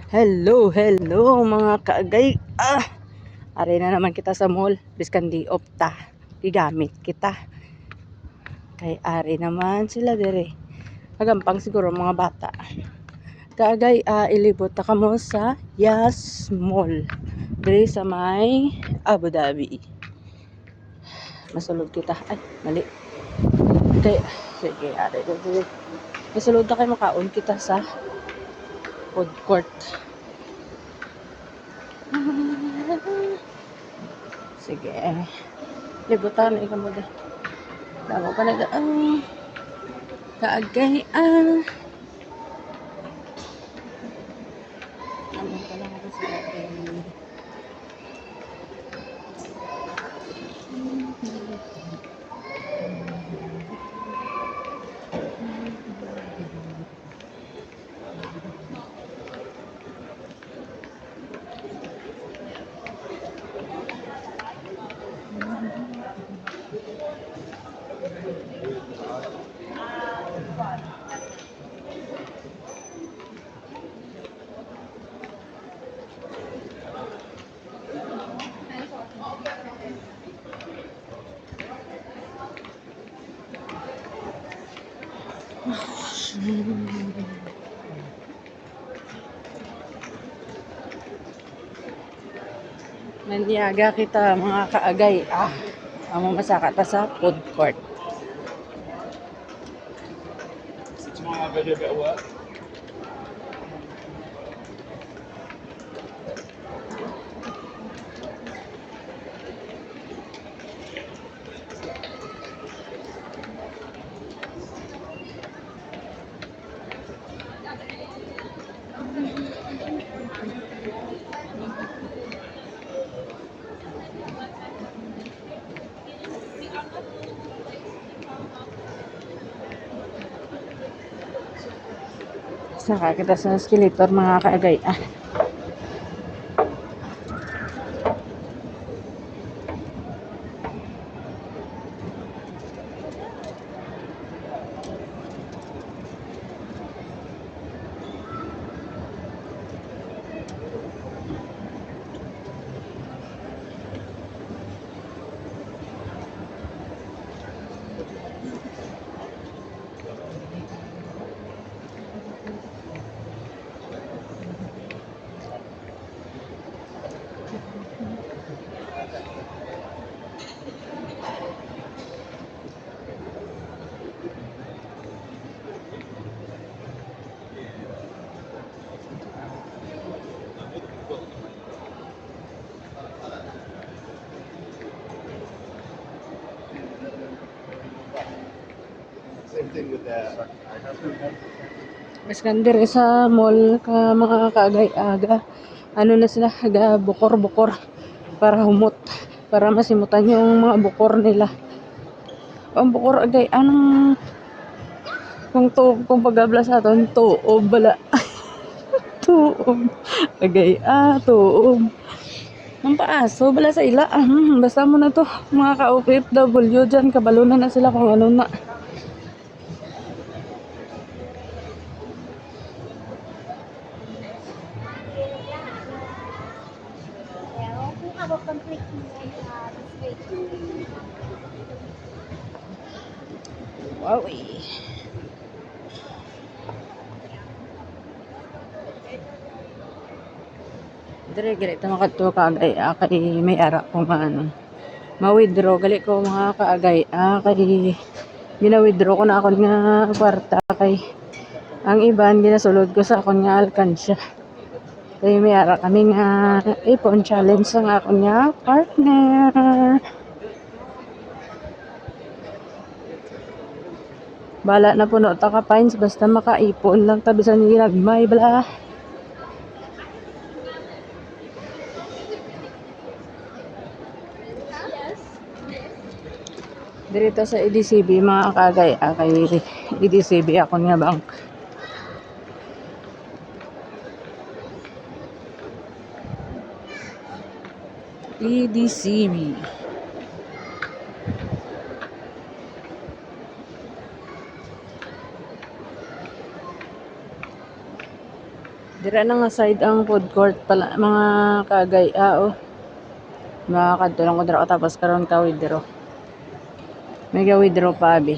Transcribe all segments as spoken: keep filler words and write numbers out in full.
Hello, hello, mga kaagay. Ah, ari na naman kita sa mall. Biskan di off ta, gigamit kita. Kay ari naman sila dire. Magampang siguro mga bata. Kaagay, ah, ilibot ta kamo sa Yas Mall. Dire sa may Abu Dhabi. Masulod kita. Ay, mali. Kay, sige, ari, ari, ari. Masulod na kay makaon kita sa food court. Sige. Libutan na ikaw mo, de. Damo pa na da-, ah. Kaagay, ah. Ano pa lang ako sa akin? Maniaga kita, mga kaagay. Ah, amo masaka ta sa food court. Saka kita sa escalator, mga kaagay. Ah. Same thing with the Mas kan diri sa mall ka mga kaagay-aga. Ano na sila, ga bukor-bukor para humot, para masimutan yung mga bukor nila. Ang bukor agay, anong, kung tuob, kung pagabla sa aton, tuob bala. Tuob. Agay, ah, tuob. Ang paaso bala sa ila. Ah, hmm, basta mo na to, mga ka-O F W dyan, kabalo na na sila kung ano na. Wow, eh. Diri, gali ta makadto kaagay, ah, kay may ara ko nga, ano, ma-withdraw. Gali ko, mga kaagay, ah, kay gina-withdraw ko na akon nga kwarta, kay ang iban ginasulod ko sa akon nga alkansya. Kay may ara kami nga ipon challenge sa akon nga partner. Bala na puno ta ka fines, basta makaipon lang ta, bisan ginagmay bala. Diri ta sa A D C B, mga kaagay, ah, kay A D C B akon nga bank. A D C B. Dira na nga side ang food court pala, mga kaagay. Ah, oh. Makakadto lang ko dira, tapos karon ka withdraw. May ga-withdraw pa, abi.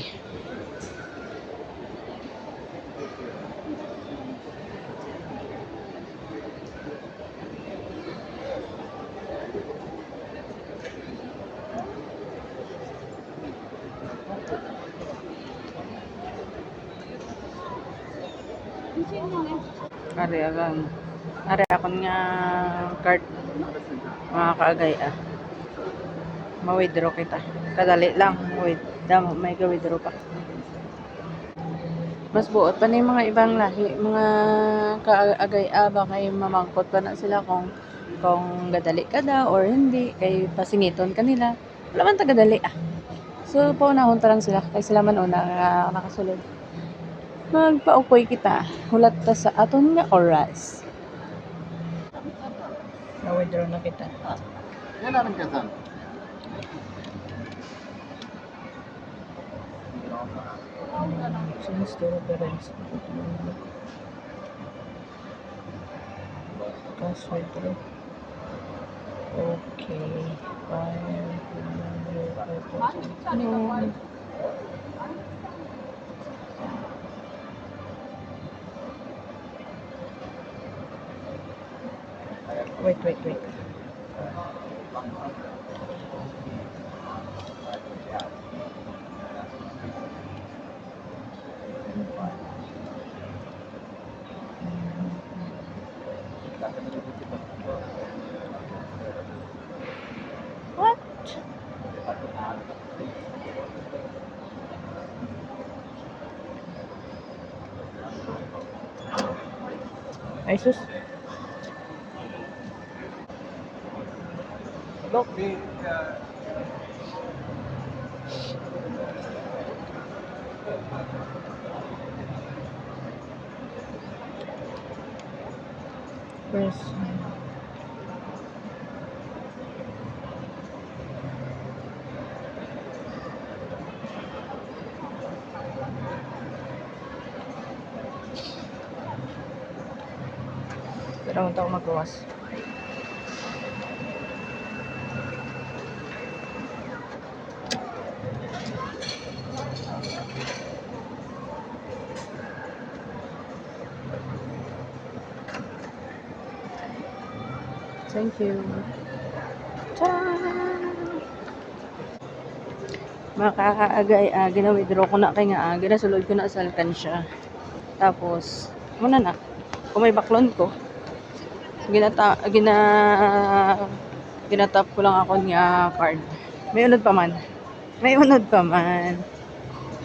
Ari, abang. Ari, akon nga card, mga kaagay, ah. Ma-withdraw kita. Kadali lang. Wait, damo, may ga-withdraw pa. Mas buot pa ni mga ibang lahi, mga kaagay, ah, ba kay mamangkot pa na sila kung, kung gadali ka daw or hindi, kay pasingiton ka nila. Wala man tagadali, ah. So, paunahon ta lang sila, kay sila man una nga nakasulod. Magpaukoy kita, hulat ta sa aton nga oras. Na-withdraw na kita. Yan na rin ka, Sam. Since the reference. Cash withdraw. Okay. File. Wait, wait, wait. What? Ay, sus. Look. Person. Pero ang tao magawas. Thank you. Tara! Mga kaagay, ah, gina-withdraw ko na kay nga, ah, ginasulod ko na sa alkansya. Tapos, muna na. Kung may baklon ko, ginata-, gina-, ginatap ko lang ako nga card. May unod pa man. May unod pa man.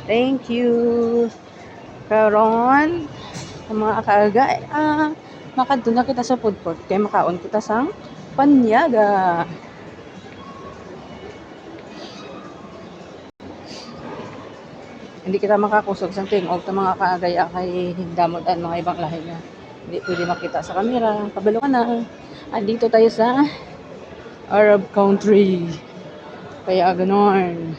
Thank you. Karon, ang mga kaagay, ah, makadto na kita sa food court kay makaon kita sang panyaga. Hindi kita makakusog sang ting-og ta, mga kaagay, ah, kay damo ang mga ibang lahi nga hindi pwede makita sa kamera. Kabalo ka na. Andito tayo sa Arab country. Kaya ganon.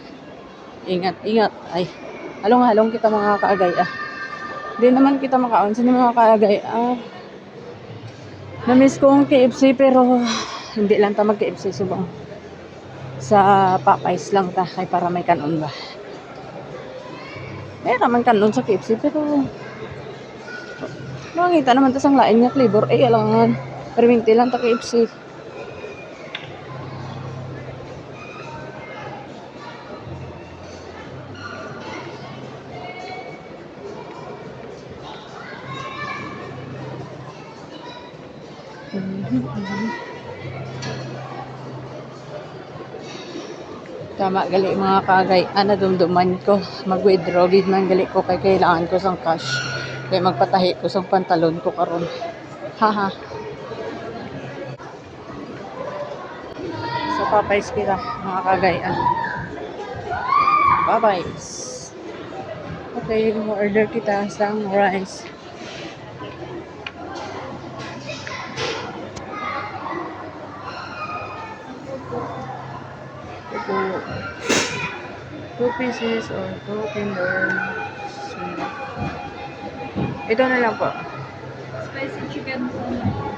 Ingat, ingat. Ay, halong-halong kita, mga kaagay, ah. Di naman kita makaon sini, mga kaagay, ah. Na-miss ko ang K F C, pero hindi lang ta mag-K F C subong sa Popeyes lang ta, kay para may kanon ba. May raman kanon sa K F C, pero mangita naman ta sang lain nga flavor. Eh, alangan. Perminti lang ta K F C. Tama gali, mga kaagay, ah, nadumduman ko. Mag-withdraw gid man gali ko kay kailangan ko sang cash. Kay magpatahi ko sang pantalon ko karon. Haha. So, Popeyes kita, mga kaagay, ah. Popeyes. Okay, mo-order kita sang rice. Ito po. Two pieces or two tender. Ito na lang po. Spicy chicken po.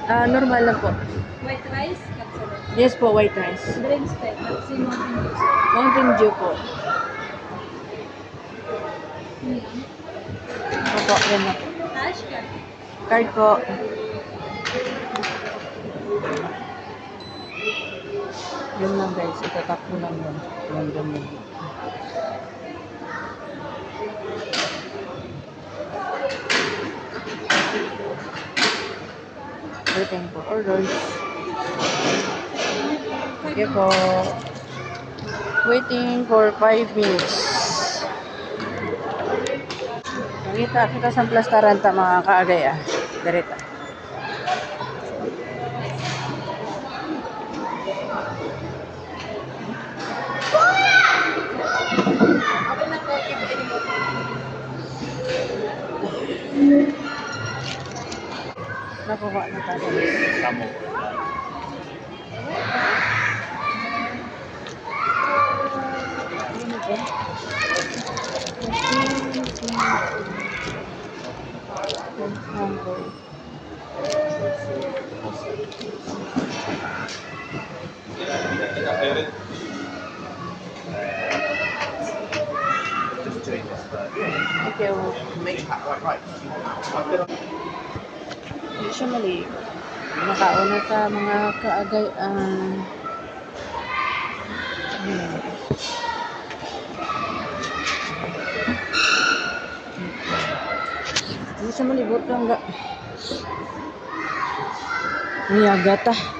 Ah, normal lang po. White rice, katsura. Yes po, white rice. Drinks, pe, Pepsi, Mountain Dew. Mountain Dew po. Opo, yan na po. Cash ka? Card po. Yun lang, guys, itatap ko lang yun. Yung ganyan. Waiting for orders. Okay po. Waiting for five minutes. Nakita kita sa plastaran ta, mga kaagay, ah. Dirita. Nakuha na tayo. Tamo. Okay, oh. Hindi siya mali. Nakauna ta, mga kaagay, ah, hmm. Hindi siya malibot lang ga. Niyaga ta.